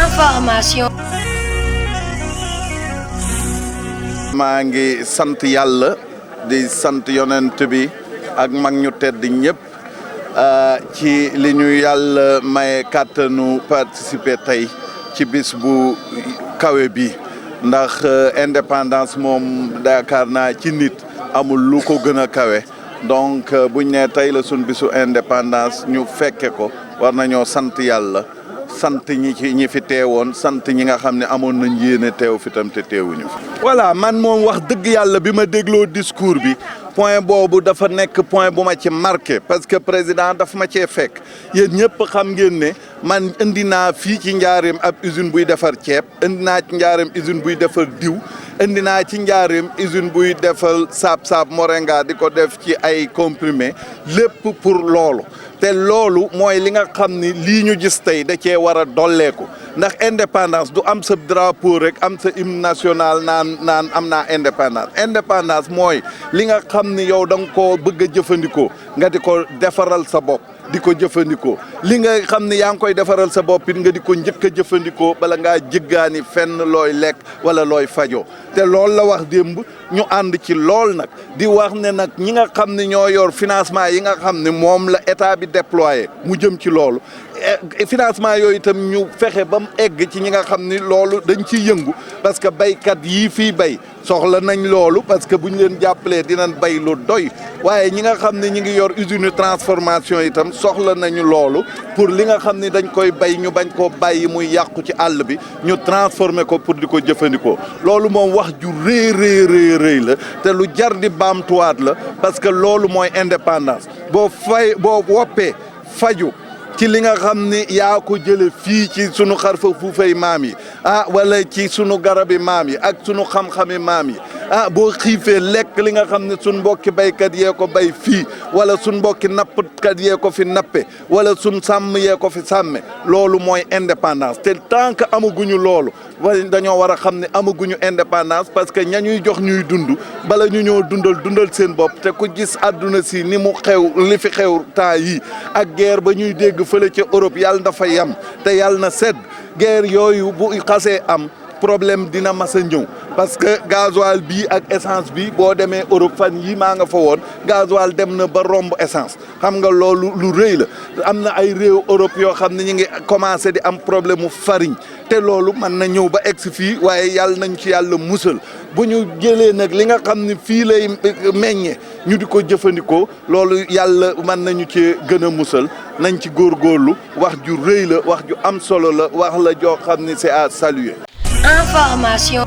information. maa ngi sant yàlla di sant yonent bi ak mag ñu tedd ñëpp ci li ñu yàlla maye kàttanu participer tey ci bis bu kawe bi ndax indépendance moom yaakaar naa ci nit amul lu ko gën a kawe donc buñ ne tey la sun bisu indépendance ñu fekke ko war nañoo sant yàlla sant ñi fi teewoon sant ñi nga xam ne amoon nañ yéene teew fi tam te teewuñu fi. voilà man moom wax dëgg yàlla bi ma dégloo discours bi point boobu dafa nekk point bu ma ci marqué parce que président dafa ma cee fekk yéen ñëpp xam ngeen ne man indi naa fii ci njaareem ab usine buy defar ceeb indi naa ci njaareem usine buy defar diw indi naa ci njaareem usine buy defal saab moringa di ko def ci ay comprimé lépp pour loolu. te loolu mooy li nga xam ni lii ñu gis tey da cee war a dolleeku ndax indépendance du am sa drapeau rek am sa hymne national naan am naa indépendance mooy li nga xam ni yow da nga koo bëgg a jëfandikoo nga di ko defaral sa bopp di ko jëfandikoo li nga xam ni yaa ngi koy defaral sa bopp it nga di ko njëkk a jëfandikoo bala ngaa jëggaani fenn looy lekk wala looy fajoo te loolu la wax démb ñu ànd ci lool nag di wax ne nag ñi nga xam ne ñoo yor financement yi nga xam ne moom la état bi déployé mu jëm ci loolu financement yooyu itam ñu fexe ba mu egg ci ñi nga xam ni loolu dañ ciy yëngu parce que baykat yii fii bay soxla nañ loolu parce que bu ñu leen jàppalee dinañ bay lu doy waaye ñi nga xam ne ñi ngi yor usine transformation itam soxla nañu loolu pour li nga xam ne dañ koy bay ñu bañ koo bàyyi muy yàqu ci àll bi ñu transformer ko pour di ko jëfandikoo loolu moom wax ju rëy la te lu jar di baamtuwaat la parce que loolu mooy indépendance boo woppee faju ci li nga xam ni yaa ko jële fii ci sunu xarfa fuufay maam yi wala ci sunu garabi maam yi ak sunu xam-xami maam yi boo xiifee lekk li nga xam ne sun mbokki baykat yee ko bay fii wala sun mbokki nappkat yee ko fi nappe wala sun sàmm yee ko fi sàmme loolu mooy indépendance te tant que amaguñu loolu wala dañoo war a xam ne amaguñu indépendance parce que ñañuy jox ñuy dund bala ñu ñoo dundal seen bopp te ku gis àdduna si ni mu xew li fi xew temps yi ak guerre ba ñuy dégg fële ca Europe yàlla dafa yam te yàlla na sedd guerre yooyu bu xasee am problème dina mas a ñëw parce que gasoil bii ak essence bi boo demee Europe fan yii maa nga fa woon gasoil dem na ba romb essence xam nga loolu lu rëy la am na ay réew Europe yoo xam ne ñu ngi commencé di am problème mu farine te loolu mën na ñëw ba egsi fii waaye yàlla nañ ci yàlla musal bu ñu jëlee nag li nga xam ne fii lay meññe ñu di ko jëfandikoo loolu yàlla mën nañu ci gën a musal nañ ci góorgóorlu wax ju rëy la wax ju am solo la wax la joo xam ne c'est à saluer. Information.